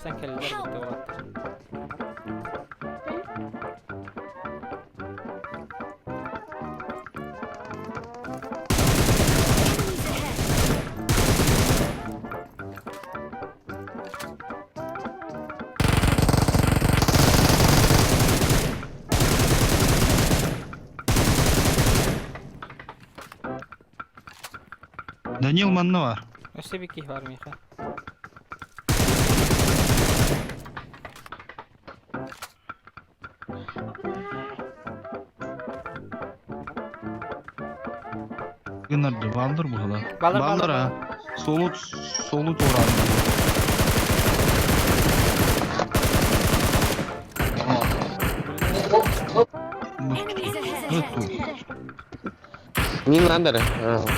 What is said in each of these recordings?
Тахсан кэллилэр бытты уолаттар. Enemies ahead! Данил манна бар. Өссө bir киһи бар миэхэ. Гыннарды балдыр буһала. Балыр, Балдыр балыр, а. Солу солу туоралды. Enemies ahead! Мин надо.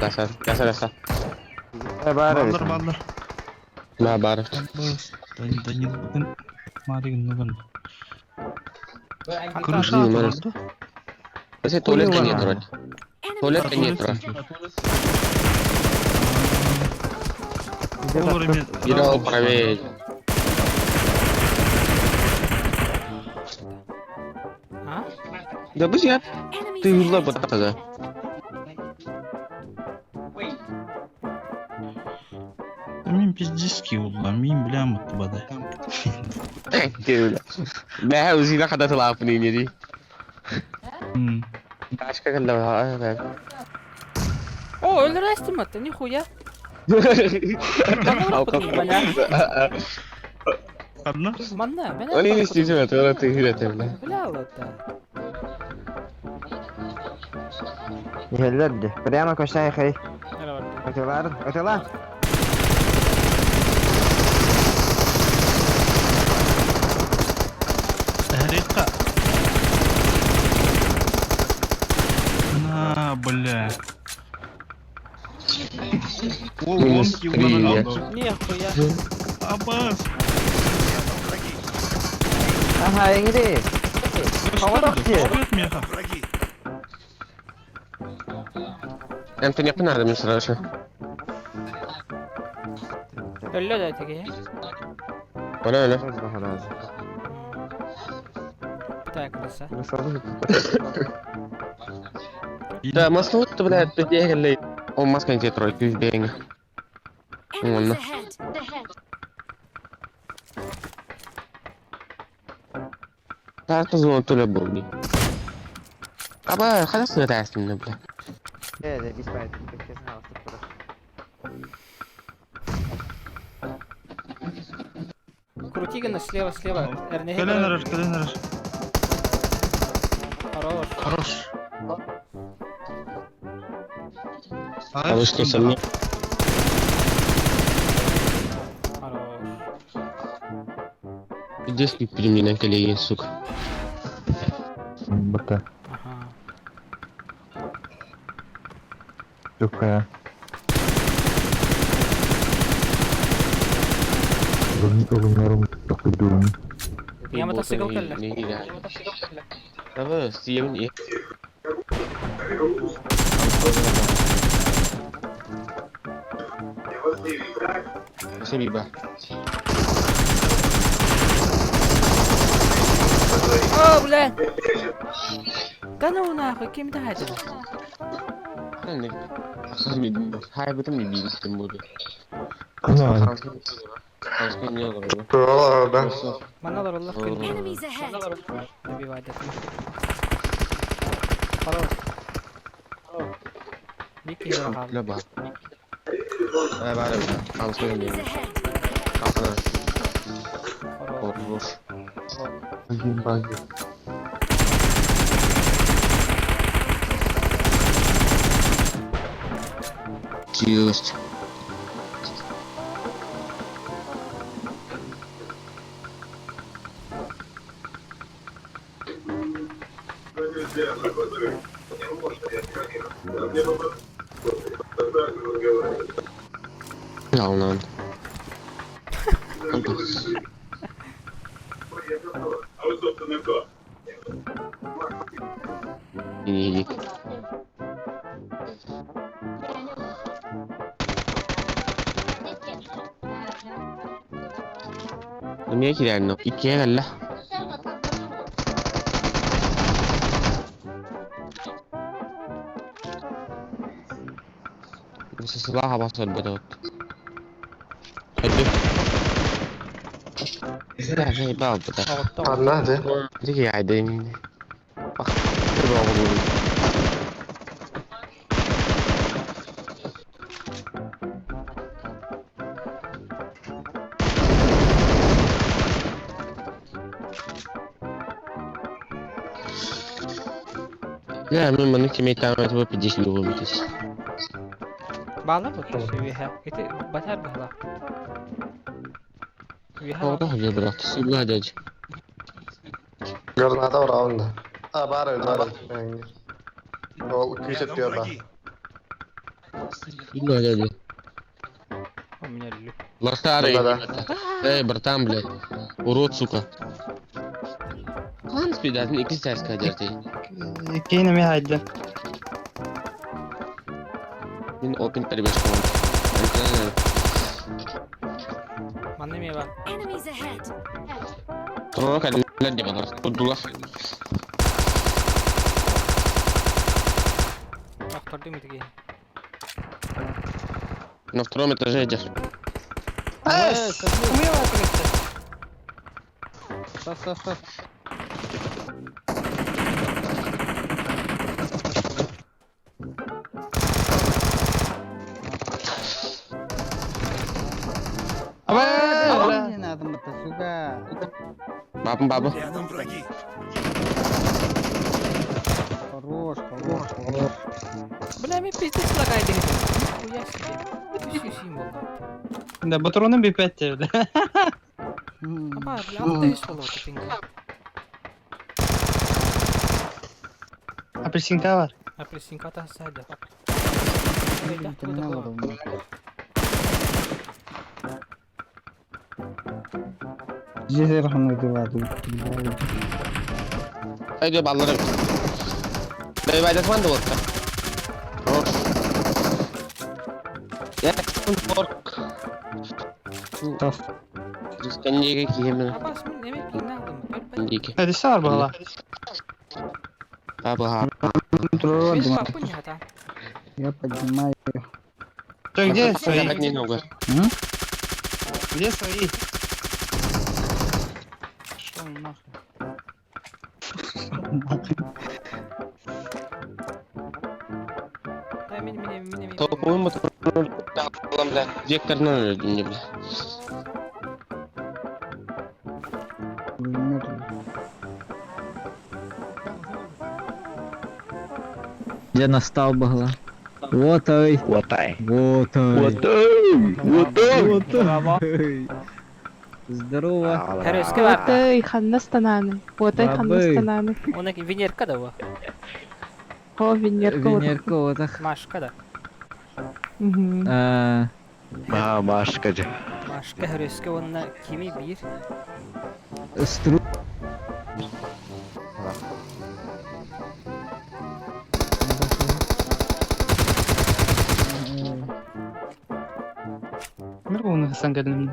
Dasar, dasar, dasar. Бар эбит. Балдыр балдыр. Да, бар. Данил бүгүн Маригин бүгүн. Хантан Крыша Блин, турды. Если туалетка нет вроде. Enemies Туалетка нет ahead! вроде. Олор эми Бирал правее. А? Да пусть я. Enemies Ты узла ahead! вот тогда. Мин пиздецкий улла, мин билям бада. Бә үзенә кадәр лапны не ди. М. Ташка кэллэ. О, өлөрөстүм атты, нихуя. Манна Одна? Манна, мен Они не стесняют, это ты говорит, бля. Бля, ладно. Иһэллэр дии. Прямо көстөн хэй. Нere барды? Отелар, отела. Редко. На, бля. О, вон Минус килл три. Нихуя. Абас. Ага, эҥири. Хаварах дии. Меха. Это не надо мне сразу. Өллө да теге. Оля, оля. Так, крыса. Да, масло-то, блядь, ты бегали. О, маска не тройку бегали. Enemies Ладно. ahead! Тарта звон туля был. Аба, халяс не растим, бля. Ээ, бис байт. Кесен алыстык турар. Крути гына слева, слева. Эрнеге. Кэлэн эрэр, кэлэн эрэр. Хорош. Хорош. А вы что, со мной? Хорош. Где при мне на коллеги, сука? БК. Ага. Сука. Я мотоцикл кэллэ. Давай, съем не. Спасибо. О, бля. Да ну нахуй, кем да это? Хай, в этом не видишь, тем более. Да. Маналар Аллах күн. Enemies ahead! Добивать это. Хорош. Ники хаал. Люба. Enemies ahead! Хорош. Чист. Жално. И Эмиэ киирэн иккиэ кэллэ. Сылааха басар бөтөт. Өтү. Баалбыта. Оҕотто. Анна да. Дики айдын. Бах. Я, мен маны кеме таамат бу пидис люгу битис. Баалар бу үөһэ. Ити батар быһыла. Үөһэ. Оҕото хадьа брат. Сибла дядь. Граната раунда. А, баар баар. Ол күүс өттүөр баар. Сибла дядя. У меня лю. Лошары. Да-да. Эй, братан, блядь. Урод, сука. Хан спидатын икки сәрс кадерти. Кейн эми хайда. Мин опен перебежком. Манна эмиэ бар. Enemies ahead. Турора каллар деп алар. Куддула. Охтордум итиги. На втором этаже идешь. Эс! Умею Стоп, стоп, стоп. Абай! Не надо, сука. Бабым, бабы. Хорош, хорош, хорош. Бля, мен пиздец лагай деген. Нихуя себе. Үс символ. Да, патроны би-5 бля. Аба, бля, алты үс болот пинг. Апельсинка бар. Апельсинка тасады. Здесь рахман. Haydi ballarım. Bey baydatman da bolsa. Ya, kork. Тас. Скандиге киемин. Абас мен эме пингни алдым. Дике. Хадисе бар бала. Бабы ха. Бес папы не хата. Я поднимаю. Ты где свои? Не много. Где свои? Шо нахуй? Да, мен мен мен мен. Топовый мотор. Бля. Векторный не бля. Где настал багла? Вот ой. Вот ай. Вот ой. Вот ай. Вот ай. Вот ой. Здорово. Көрөскө бар. Отай ханнастананы. Отай Бабы. ханнастананы. Оны Венерка да бу. О, Венерка. Венерка вот ах. Машка да. Мгм. А, А, Машка же. Машка көрөскө онна кими бир. Стру. Мир оны хасан кәдімгі.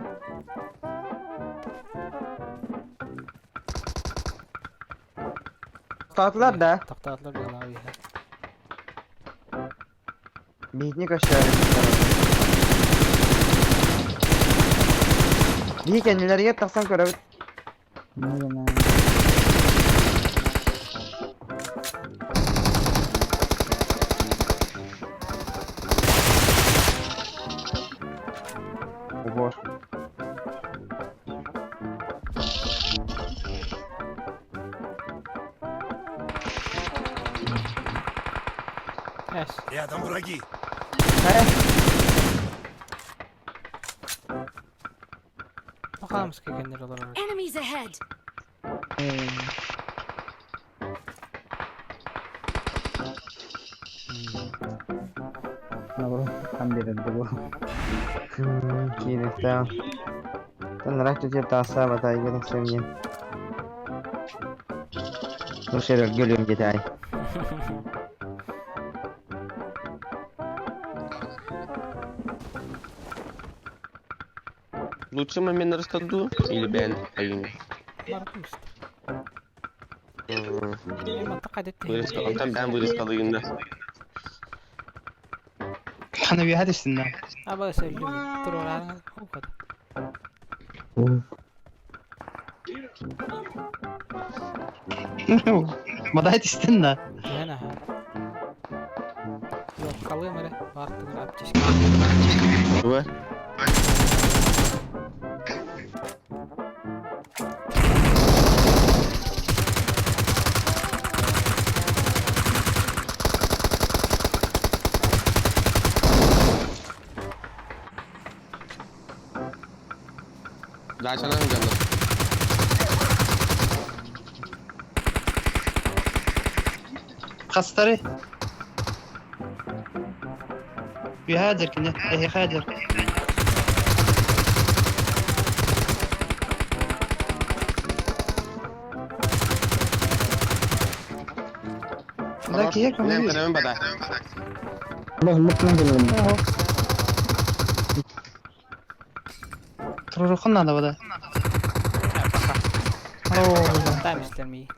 Тоқтатылар да. Тоқтатылар да лави. Битник aşağı. Bir kendileri taksan көрөбүт. Не Ого. Эс. Рядом враги. Бакамыз келгендер олар. Enemies ahead. Наоборот, там берет было. Кирикта. Тан рак төтер таса батай гетак семген. Нушер гөлүм кетай. Лучше момент раскаду или бен айын. Барытын үстэ. Мантан хайда Онтон бэн вырезкалыгында. Хана үөһэ түстүннэ. Аба сөйлүүр. Туруораан хуката. Мадай түстүн да. Түһэн аха. Yok kalığım öyle. Баартыгар аптечка. Туга? Дачанан жанна. Хастары. Үөһэ дьэркине, эһиэхэ дьэр. Да, кие Нем кому? кенемен бада. Бах мутна келем. Турурухун надо вода. О, Там истер ми.